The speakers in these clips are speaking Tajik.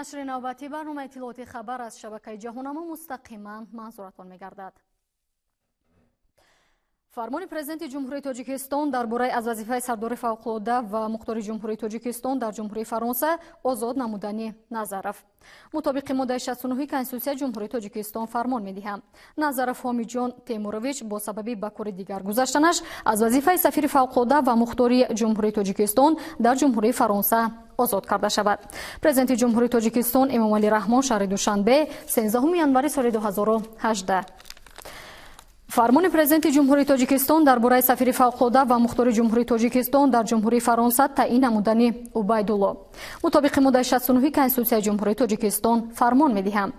Нашри навбатӣ барномаи иттилооти хабар аз шабакаи Ҷаҳоннамо мустақиман манзуратон мегардад. Фармони Президенти Ҷумҳурии Тоҷикистон дар бораи аз вазифаи сардори фавқулодда ва мухтори Ҷумҳурии Тоҷикистон дар Ҷумҳурии Фаронса озод намудани Назаров. Мутобиқи моддаи 69 Конститутсияи Ҷумҳурии Тоҷикистон фармон медиҳам. Назаров Ҳомиҷон Темурович бо сабаби ба кори дигар гузаштанаш аз вазифаи сафири фавқулодда ва мухтори Ҷумҳурии Тоҷикистон дар Ҷумҳурии Фаронса озод карда шавад. Президенти Ҷумҳурии Тоҷикистон Эмомалӣ Раҳмон, шаҳри Душанбе, 13 январи соли 2018. Фармони Президенти Ҷумҳурии Тоҷикистон дар бораи сафири фавқулодда ва мухтори Ҷумҳурии Тоҷикистон дар Ҷумҳурии Фаронса таъин намудани Убайдулло. Мутобиқи моддаи 69 Конститутсияи Ҷумҳурии Тоҷикистон фармон медиҳам.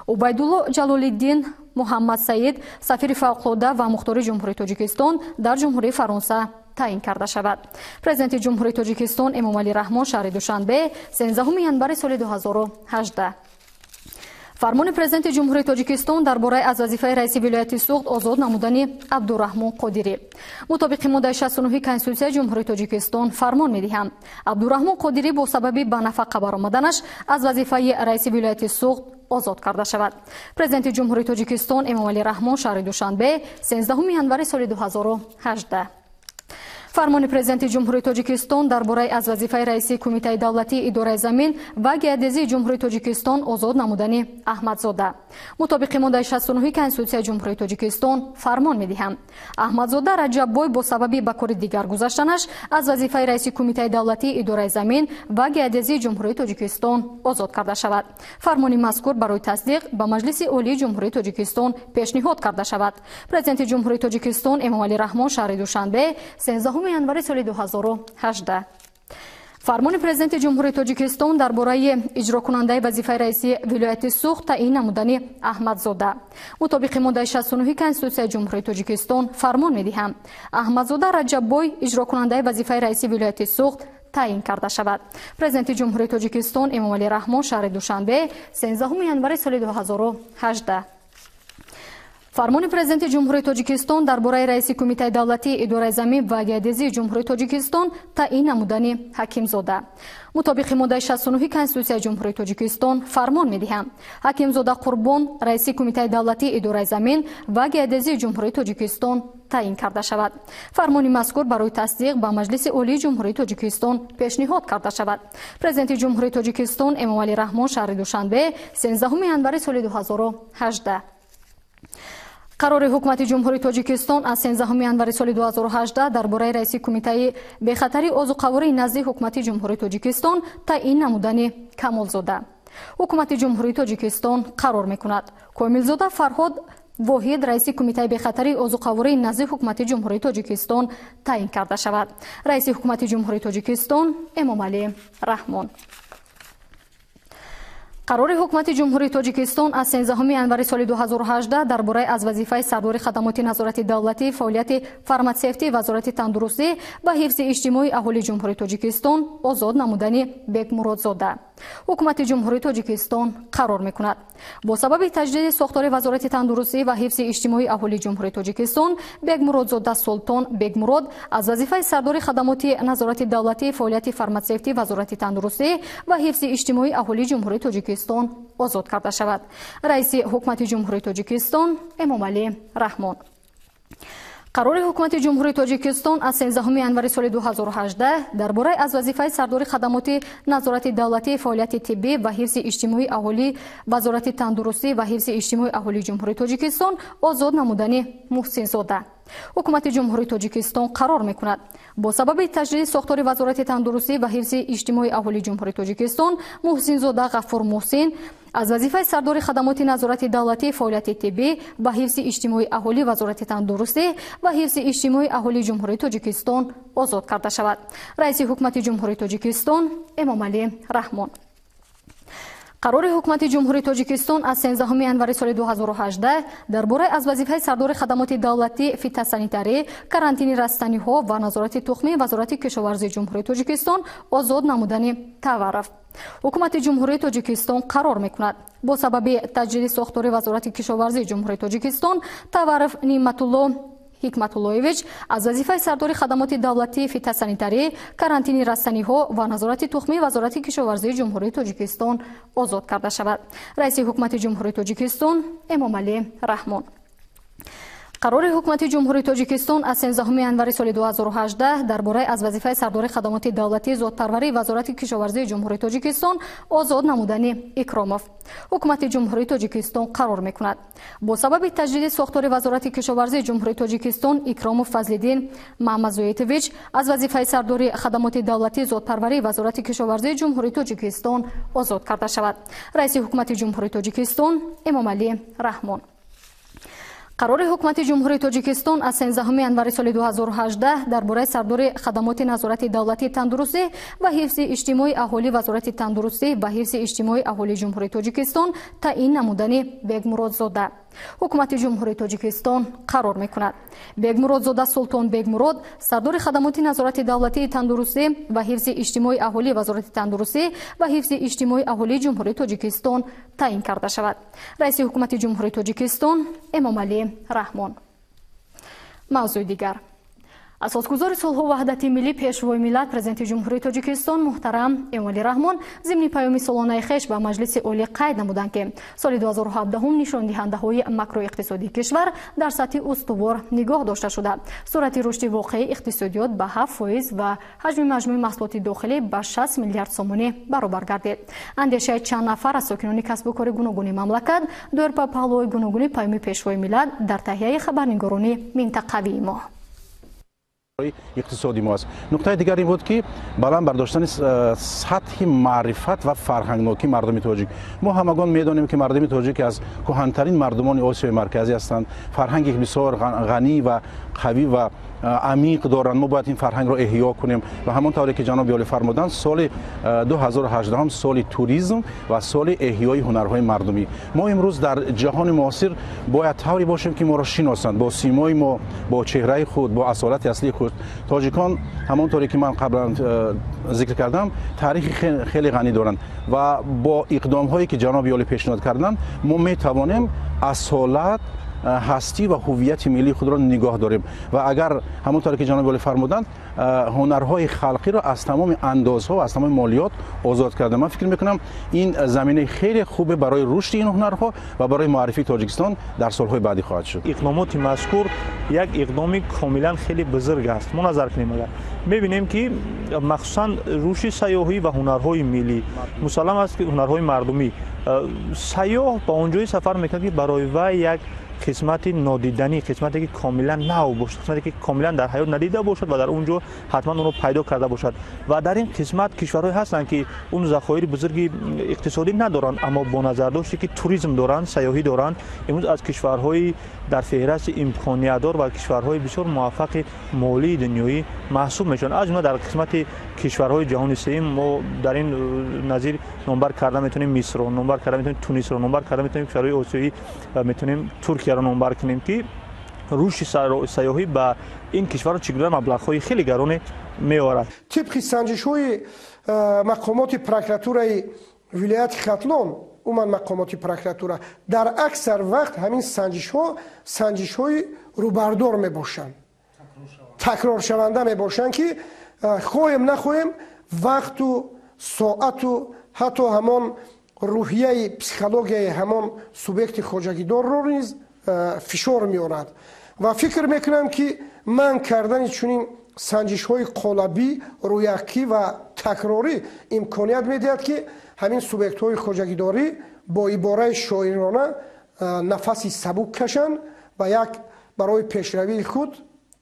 Убайдулло Ҷалолиддин Муҳаммад Саид сафири фавқулодда ва мухтори Ҷумҳурии Тоҷикистон дар Ҷумҳурии Фаронса таъин карда шавад. Президенти Ҷумҳурии Тоҷикистон Эмомалӣ Раҳмон, шаҳри Душанбе, 13 январи соли 2018. Фармони Президенти Ҷумҳурии Тоҷикистон дар бораи аз вазифаи раиси вилояти Суғд озод намудани Абдураҳмон Қодирӣ. Мутобиқи моддаи 69 Конститутсияи Ҷумҳурии Тоҷикистон фармон медиҳам. Абдураҳмон Қодирӣ бо сабаби ба нафақа баромаданаш аз вазифаи раиси вилояти Суғд озод карда шавад. Президенти Ҷумҳурии Тоҷикистон Эмомалӣ Раҳмон, шаҳри Душанбе, 13 январи соли 2018. Фармони Президенти Ҷумҳурии Тоҷикистон дар бораи аз вазифаи раиси Кумитаи давлатии идораи замин ва геодезии Ҷумҳурии Тоҷикистон озод намудани Аҳмадзода. Мутобиқи моддаи 69 Конститутсияи Ҷумҳурии Тоҷикистон фармон медиҳам. Аҳмадзода Раҷаббой бо сабаби ба кори дигар гузаштанаш аз вазифаи раиси Кумитаи давлатии идораи замин ва геодезии Ҷумҳурии Тоҷикистон озод карда шавад. Фармони мазкур барои тасдиқ ба Маҷлиси Олии Ҷумҳурии Тоҷикистон пешниҳод карда шавад. Президенти Ҷумҳурии Тоҷикистон Эмомалӣ Раҳмон, шаҳри Душанбе, 13 январи соли 2018. Фармони Президенти Ҷумҳурии Тоҷикистон дар бораи иҷрокунандаи вазифаи раиси вилояти Суғд таъин намудани Аҳмадзода. Мутобиқи моддаи 69 Конститутсияи Ҷумҳурии Тоҷикистон фармон медиҳам. Аҳмадзода Раҷаббой иҷрокунандаи вазифаи раиси вилояти Суғд таъин карда шавад. Президенти Ҷумҳурии Тоҷикистон Эмомалӣ Раҳмон, шаҳри Душанбе, 13 январи соли 2018. Фармони Президенти Ҷумҳурии Тоҷикистон дар бораи раиси Кумитаи давлатии идораи замин ва геодезии Ҷумҳурии Тоҷикистон таъин намудани Ҳакимзода. Мутобиқи моддаи 69 Конститутсияи Ҷумҳурии Тоҷикистон фармон медиҳам. Ҳакимзода Қурбон раиси Кумитаи давлатии идораи замин ва геодезии Ҷумҳурии Тоҷикистон таъин карда шавад. Фармони мазкур барои тасдиқ ба Маҷлиси Олии Ҷумҳурии Тоҷикистон пешниҳод карда шавад. Президенти Ҷумҳурии Тоҷикистон Эмомалӣ Раҳмон, шаҳри Душанбе, 13 январи соли 2018. Қарори Ҳукумати Ҷумҳурии Тоҷикистон аз 13 январи соли 2018 дар бораи раиси Кумитаи бехатарии озуқавории назди Ҳукумати Ҷумҳурии Тоҷикистон таъин намудани Камолзода. Ҳукумати Ҷумҳурии Тоҷикистон қарор мекунад. Комилзода Фарҳод Воҳид раиси Кумитаи бехатарии озуқавории назди Ҳукумати Ҷумҳурии Тоҷикистон таъин карда шавад. Раиси Ҳукумати Ҷумҳурии Тоҷикистон Эмомалӣ Раҳмон. Қарори Ҳукумати Ҷумҳурии Тоҷикистон аз 13 январи соли 2018 дар бораи аз вазифаи сардори хадамоти назорати давлатӣ фаъолияти фарматсевтии Вазорати тандурустӣ ва ҳифзи иҷтимоии аҳолии Ҷумҳурии Тоҷикистон озод намудани Бекмуродзода. Ҳукумати Ҷумҳурии Тоҷикистон қарор мекунад. Бо сабаби таҷдиди сохтори Вазорати тандурустӣ ва ҳифзи иҷтимоии аҳолии Ҷумҳурии Тоҷикистон Бекмуродзода Султон Бекмурод аз вазифаи сардори хадамоти назорати давлатии фаъолияти фарматсевтии Вазорати тандурустӣ ва ҳифзи иҷтимоии аҳолии Ҷумҳурии Тоҷикистон озод карда шавад. Раиси Ҳукумати Ҷумҳурии Тоҷикистон Эмомалӣ Раҳмон. Қарори Ҳукумати Ҷумҳурии Тоҷикистон аз 13 январи соли 2018 дар бораи аз вазифаи сардори хадамоти назорати давлатии фаъолияти тиббӣ ва ҳифзи иҷтимоии аҳолӣ Вазорати тандурустӣ ва ҳифзи иҷтимоии аҳолии Ҷумҳурии Тоҷикистон озод намудани Муҳсинзода. Ҳукумати Ҷумҳурии Тоҷикистон қарор мекунад. Бо сабаби таҷдиди сохтори Вазорати тандурустӣ ва ҳифзи иҷтимоии аҳолии Ҷумҳурии Тоҷикистон Муҳсинзода Ғафур Муҳсин аз вазифаи сардори хадамоти назорати давлатии фаъолияти тиббӣ ва ҳифзи иҷтимоии аҳолӣ Вазорати тандурустӣ ва ҳифзи иҷтимоии аҳолии Ҷумҳурии Тоҷикистон озод карда шавад. Раиси Ҳукумати Ҷумҳурии Тоҷикистон Эмомалӣ Раҳмон. Қарори Ҳукумати Ҷумҳурии Тоҷикистон аз 13 январи соли 2018 дар бораи аз вазифаи сардори хадамоти давлатии фитосанитарӣ, карантини растаниҳо ва назорати тухмии Вазорати кишоварзии Ҷумҳурии Тоҷикистон озод намудани Таваров. Ҳукумати Ҷумҳурии Тоҷикистон қарор мекунад. Бо сабаби таҷдиди сохтори Вазорати кишоварзии Ҷумҳурии Тоҷикистон Таваров Ниматулло Ҳикматуллоевич аз вазифаи сардори хадамоти давлатии фитосанитарӣ, карантини растаниҳо ва назорати тухмии Вазорати кишоварзии Ҷумҳурии Тоҷикистон озод карда шавад. Раиси Ҳукумати Ҷумҳурии Тоҷикистон Эмомалӣ Раҳмон. Қарори Ҳукумати Ҷумҳурии Тоҷикистон аз 13 январи соли 2018 дар бораи аз вазифаи сардори хадамоти давлатии зодпарварии Вазорати кишоварзии Ҷумҳурии Тоҷикистон озод намудани Икромов. Ҳукумати Ҷумҳурии Тоҷикистон қарор мекунад. Бо сабаби таҷдиди сохтори Вазорати кишоварзии Ҷумҳурии Тоҷикистон Икромов Фазлиддин Маҳмадзоитович аз вазифаи сардори хадамоти давлатии зодпарварии Вазорати кишоварзии Ҷумҳурии Тоҷикистон озод карда шавад. Раиси Ҳукумати Ҷумҳурии Тоҷикистон Эмомалӣ Раҳмон. Қарори Ҳукумати Ҷумҳурии Тоҷикистон аз 13 январи соли 2018 дар бораи сардори хадамоти назорати давлатии тандурустӣ ва ҳифзи иҷтимоии аҳолӣ Вазорати тандурустӣ ва ҳифзи иҷтимоии аҳолии Ҷумҳурии Тоҷикистон таъин намудани Бегмуродзода. Ҳукумати Ҷумҳурии Тоҷикистон қарор мекунад. Бегмуродзода Султон Бегмурод сардори хадамоти назорати давлатии тандурустӣ ва ҳифзи иҷтимоии аҳолӣ Вазорати тандурустӣ ва ҳифзи иҷтимоии аҳолии Ҷумҳурии Тоҷикистон таъин карда шавад. Раиси Ҳукумати Ҷумҳурии Тоҷикистон Эмомалӣ Раҳмон. Мавзӯи дигар. Асосгузори сулҳу ваҳдати миллӣ, Пешвои миллат, Президенти Ҷумҳурии Тоҷикистон муҳтарам Эмомалӣ Раҳмон зимни паёми солонаи хеш ба Маҷлиси Олӣ қайд намуданд, ки соли 2017 нишондиҳандаҳои макроиқтисодии кишвар дар сатҳи устувор нигоҳ дошта шуда, суръати рушди воқеии иқтисодиёт ба 7% ва ҳаҷми маҷмӯи маҳсулоти дохилӣ ба 60 миллиард сомонӣ баробар гардид. Андешаи чанд нафар аз сокинони касбу кори гуногуни мамлакат доир ба паҳлӯҳои гуногуни паёми Пешвои миллат дар таҳияи хабарнигорони минтақавии мо. Иқтисоди мо аст. Нуқтаи дигар ин буд, ки баланд бардоштани сатҳи маърифат ва фарҳангнокии мардуми тоҷик. Мо ҳамагон медонем, ки мардуми тоҷик аз кӯҳантарин мардумони Осиёи Марказӣ ҳастанд, фарҳанги бисёр ғанӣ ва қавӣ ва амиқ доранд. Мо бояд ин фарҳангро эҳё кунем ва ҳамон тавре ки ҷаноби олӣ фармуданд, соли 2018 соли туризм ва соли эҳёи ҳунарҳои мардумӣ. Мо имрӯз дар ҷаҳони муосир бояд тавре бошем, ки моро шиносанд бо симои мо, бо чеҳраи худ, бо асолати аслии худ. Тоҷикон, ҳамон тавре ки ман қаблан зикр кардам, таърихи хеле ғанӣ доранд ва бо иқдомҳое ки ҷаноби олӣ пешниҳод карданд, мо метавонем асолат, ҳастӣ ва ҳуввияти миллии худро нигоҳ дорем ва агар ҳамон тавре ки ҷаноби олӣ фармуданд, ҳунарҳои халқиро аз тамоми андозҳо, аз тамоми молиёт озод карда. Ман фикр мекунам, ин заминаи хеле хубе барои рушди ин ҳунарҳо ва барои муаррифии Тоҷикистон дар солҳои баъдӣ хоҳад шуд. Иқдомоти мазкур як иқдоми комилан хеле бузург аст. Мо назар кунем, агар мебинем, ки махсусан рушди сайёҳӣ ва ҳунарҳои миллӣ, мусаллам аст, ки ҳунарҳои мардумӣ, сайёҳ ба он ҷое сафар мекунад, ки барои вай як қисмати нодиданӣ, қисмате ки комилан нав бошад, қисмате ки комилан дар ҳаёт надида бошад ва дар он ҷо ҳатман онро пайдо карда бошад. Ва дар ин қисмат кишварҳое ҳастанд, ки он захоири бузурги иқтисодӣ надоранд, аммо бо назардоште ки туризм доранд, сайёҳӣ доранд, имрӯз аз кишварҳои дар феҳрасти имкониятдор ва кишварҳои бисёр муваффақи молии дунёӣ маҳсуб мешаванд. Аз ҷумла дар қисмати кишварҳои ҷаҳони сеюм мо дар ин назир номбар карда метавонем Мисрро, номбар карда метавонем Тунисро, номбар карда метавонем кишварҳои осиёӣ, метавонем Туркияро номбар кунем, ки рушди сайёҳӣ ба ин кишварро чӣ гуна маблағҳои хеле гароне меорад. Тибқи санҷишҳои мақомоти прокуратураи вилояти Хатлон, умуман мақомоти прокуратура, дар аксар вақт ҳамин санҷишҳо санҷишҳои рӯбардор мебошанд, такроршаванда мебошанд, ки хоҳем нахоҳем вақту соату ҳатто ҳамон рӯҳияи психологияи ҳамон субъекти хоҷагидорро низ фишор меорад. Ва фикр мекунам, ки манъ кардани чунин санҷишҳои қолабӣ, рӯякӣ ва такрорӣ имконият медиҳад, ки ҳамин субъектҳои хоҷагидорӣ бо ибораи шоирона нафаси сабук кашанд ва як барои пешравии худ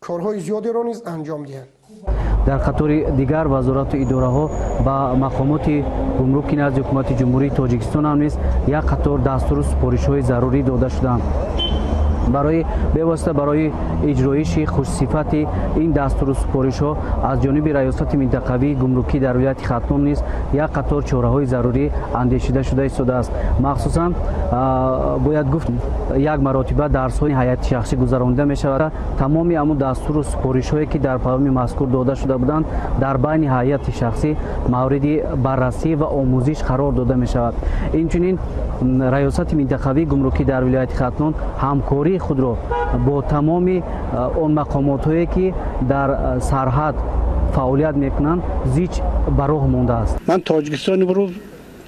корҳои зиёдеро низ анҷом диҳанд. Дар қатори дигар вазорату идораҳо ба мақомоти гумруки назди Ҳукумати Ҷумҳурии Тоҷикистон ҳам низ як қатор дастуру супоришҳои зарурӣ дода шуданд. Барои бевосита барои иҷроиши хушсифати ин дастуру супоришҳо аз ҷониби Раёсати минтақавии гумрукӣ дар вилояти Хатлон низ як қатор чораҳои зарурӣ андешида шуда истодааст. Махсусан бояд гуфт, як маротиба дарсҳои ҳайати шахсӣ гузаронида мешавад. Тамоми ҳамун дастуру супоришҳое, ки дар паёми мазкур дода шуда буданд, дар байни ҳайати шахсӣ мавриди баррасӣ ва омӯзиш қарор дода мешавад. Инчунин Раёсати минтақавии гумрукӣ дар вилояти Хатлон ҳамкорӣ ҳамкории худро бо тамоми он мақомотҳое ки дар сарҳад фаъолият мекунанд зич ба роҳ мондааст. Ман Тоҷикистон имрӯз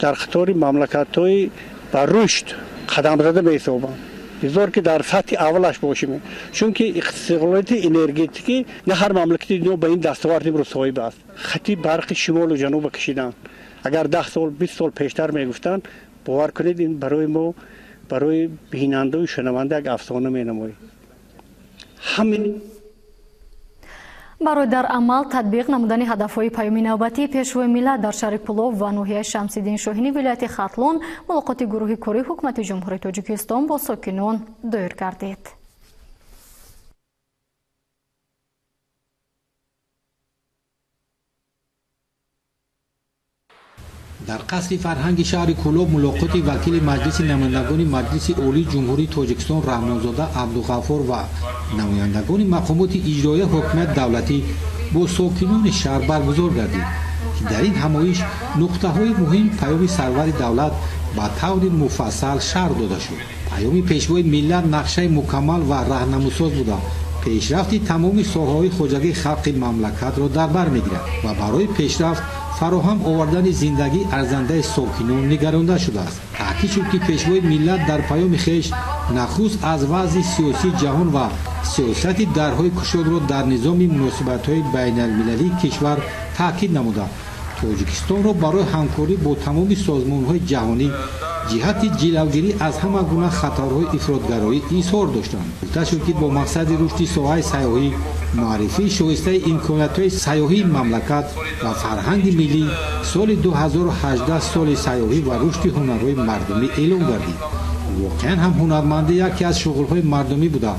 дар қатори мамлакатҳои ба рушд қадамзада меҳисобам. Бизор ки дар сатҳи аввалаш бошем, чунки истиқлолияти энергетикӣ на ҳар мамлакати дунё ба ин дастовард имрӯз соҳиб аст. Хати барқи шимолу ҷануба кашидан агар 10 сол 20 сол пештар мегуфтанд, бовар кунед, ин барои мо, барои бинандаю шунаванда як афсона менамояд. Ҳамин барои дар амал татбиқ намудани ҳадафҳои паёми навбатии Пешвои миллат дар шаҳри Кӯлоб ва ноҳияи Шамсиддин Шоҳини вилояти Хатлон мулоқоти гурӯҳи кории ҳукумати Ҷумҳурии Тоҷикистон бо сокинон доир гардид. Дар қасри фарҳанги шаҳри Кӯлоб мулоқоти вакили Маҷлиси намояндагони Маҷлиси Олии Ҷумҳурии Тоҷикистон Раҳмонзода Абдуғаффор ва намояндагони мақомоти иҷроияи ҳокимияти давлатӣ бо сокинони шаҳр баргузор гардид, ки дар ин ҳамоиш нуқтаҳои муҳими паёми сарвари давлат ба таври муфассал шарҳ дода шуд. Паёми Пешвои миллат нақшаи мукаммал ва раҳнамусоз буда, пешрафти тамоми соҳаҳои хоҷагии халқи мамлакатро дар бар мегирад ва барои пешрафт фароҳам овардани зиндагии арзандаи сокинон нигаронда шудааст. Таъкид шуд, ки Пешвои миллат дар паёми хеш нахуст аз вазъи сиёсии ҷаҳон ва сиёсати дарҳои кушодро дар низоми муносибатҳои байналмилалии кишвар таъкид намуда, Тоҷикистонро барои ҳамкорӣ бо тамоми созмонҳои ҷаҳонӣ ҷиҳати ҷилавгирӣ аз ҳама гуна хатарҳои ифротгароӣ изҳор доштанд. Гуфта шуд, ки бо мақсади рушди соҳаи сайёҳӣ, муаррифии шоистаи имкониятҳои сайёҳии мамлакат ва фарҳанги миллӣ соли 2018 соли сайёҳӣ ва рушди ҳунарҳои мардумӣ эълон гардид. Воқеан ҳам ҳунармандӣ яке аз шуғлҳои мардумӣ буда,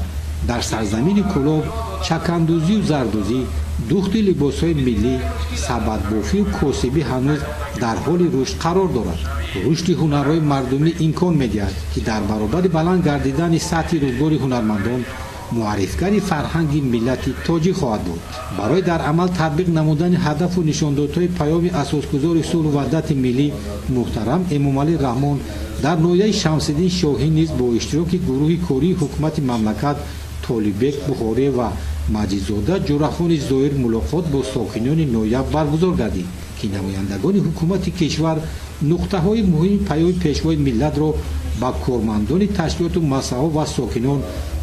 дар сарзамини Кӯлоб чакандӯзию зардӯзӣ, духти либосҳои миллӣ, сабадбофию косибӣ ҳанӯз дар ҳоли рушд қарор дорад. Рушди ҳунарҳои мардумӣ имкон медиҳад, ки дар баробари баланд гардидани сатҳи рӯзгори ҳунармандон муаррифгари фарҳанги миллати тоҷик хоҳад буд. Барои дар амал татбиқ намудани ҳадафу нишондодҳои паёми асосгузори сулҳу ваҳдати миллӣ муҳтарам Эмомалӣ Раҳмон дар ноҳияи Шамсиддин Шоҳин низ бо иштироки гурӯҳи кории ҳукумати мамлакат Толиббек Бухорӣ ва Маҷидзода Ҷурахони Зоир мулоқот бо сокинони ноҳия баргузор гардид, ки намояндагони ҳукумати кишвар нуқтаҳои муҳими паёми Пешвои миллатро ба кормандони ташкилоту муассисаҳо ва сокинон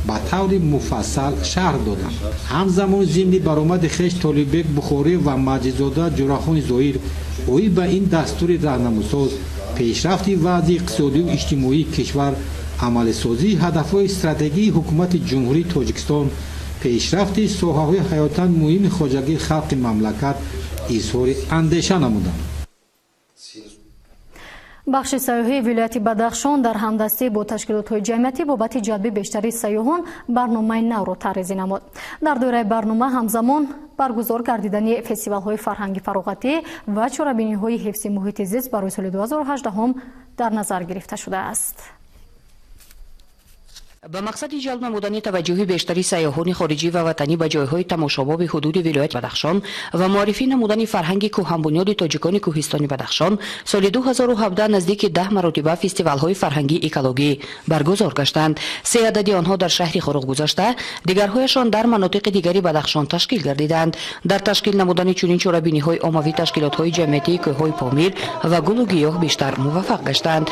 ба таври муфассал шарҳ доданд. Ҳамзамон зимни баромади хеш Толиббек Бухорӣ ва Маҷидзода Ҷурахони Зоир оид ба ин дастури раҳнамусоз, пешрафти вазъи иқтисодию иҷтимоии кишвар, амалисозии ҳадафҳои стратегии ҳукумати Ҷумҳурии Тоҷикистон, пешрафти соҳаҳои ҳаётан муҳими хоҷагии халқи мамлакат изҳори андеша намуданд. Бахши сайёҳии вилояти Бадахшон дар ҳамдастӣ бо ташкилотҳои ҷамъиятӣ бобати ҷалби бештари сайёҳон барномаи навро тарҳрезӣ намуд. Дар доираи барнома ҳамзамон баргузор гардидани фестивалҳои фарҳанги фароғатӣ ва чорабиниҳои ҳифзи муҳити зист барои соли 2018 дар назар гирифта шудааст. Ба мақсади ҷалб намудани таваҷҷӯҳи бештари сайёҳони хориҷӣ ва ватанӣ ба ҷойҳои тамошобоби ҳудуди вилояти Бадахшон ва муаррифӣ намудани фарҳанги кӯҳанбунёди тоҷикони кӯҳистони Бадахшон соли 2017 наздики 10 маротиба фестивалҳои фарҳангии экологӣ баргузор гаштанд. 3 адади онҳо дар шаҳри Хоруғ гузашта, дигарҳояшон дар манотиқи дигари Бадахшон ташкил гардиданд. Дар ташкил намудани чунин чорабиниҳои оммавӣ ташкилотҳои ҷамъиятии кӯҳҳои Помир ва гулу гиёҳ бештар муваффақ гаштанд.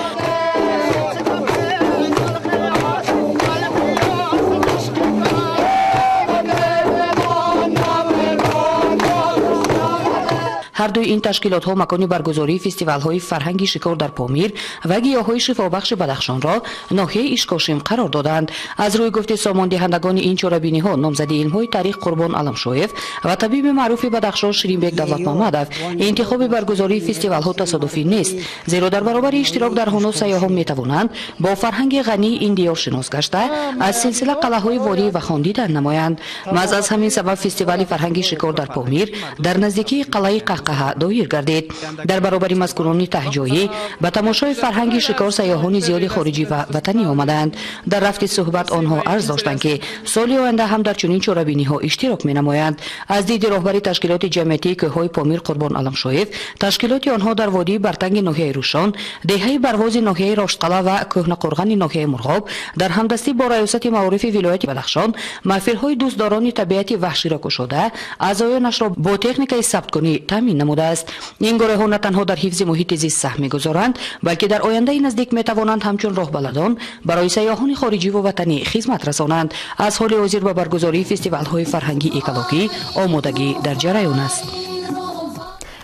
Ҳар дуи ин ташкилотҳо макони баргузории фестивалҳои фарҳанги шикор дар Помир ва гиёҳҳои шифобахши Бадахшонро ноҳияи Ишкошим қарор доданд. Аз рӯи гуфти сомондиҳандагони ин чорабиниҳо номзади илмҳои таърих Қурбон Аламшоев ва табиби маъруфи Бадахшон Ширинбек Давлатмамадов, интихоби баргузории фестивалҳо тасодуфӣ нест, зеро дар баробари иштирок дар ҳуно сайёҳон метавонанд бо фарҳанги ғании ин диёр шинос гашта, аз силсила қалъаҳои водии Вахон дидан намоянд. Маҳз аз ҳамин сабаб фестивали фарҳанги шикор дар Помир дар наздикии қалъаи минтақаҳа доир гардид. Дар баробари мазкурони таҳҷоӣ ба тамошои фарҳанги шикор сайёҳони зиёди хориҷӣ ва ватанӣ омадаанд. Дар рафти суҳбат онҳо арз доштанд, ки соли оянда ҳам дар чунин чорабиниҳо иштирок менамоянд. Аз диди роҳбари ташкилоти ҷамъиятии кӯҳҳои Помир Қурбон Аламшоев, ташкилоти онҳо дар водии Бартанги ноҳияи Рӯшон, деҳаи Барвози ноҳияи Роштқала ва Кӯҳнақурғани ноҳияи Мурғоб дар ҳамдастӣ бо раёсати маорифи вилояти Бадахшон маҳфилҳои дӯстдорони табиати ваҳширо кушода, аъзоёнашро бо техникаи сабткунӣ таъмин намудааст. Ин гурӯҳҳо на танҳо дар ҳифзи муҳити зист саҳм мегузоранд, балки дар ояндаи наздик метавонанд ҳамчун роҳбаладон барои сайёҳони хориҷиву ватанӣ хизмат расонанд. Аз ҳоли ҳозир ба баргузории фестивалҳои фарҳангии экологӣ омодагӣ дар ҷараён аст.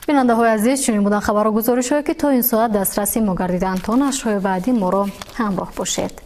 Бинандаҳои азиз, чунин буданд хабару гузоришҳое, ки то ин соат дастраси мо гардиданд. То нашрҳои баъдӣ моро ҳамроҳ бошед.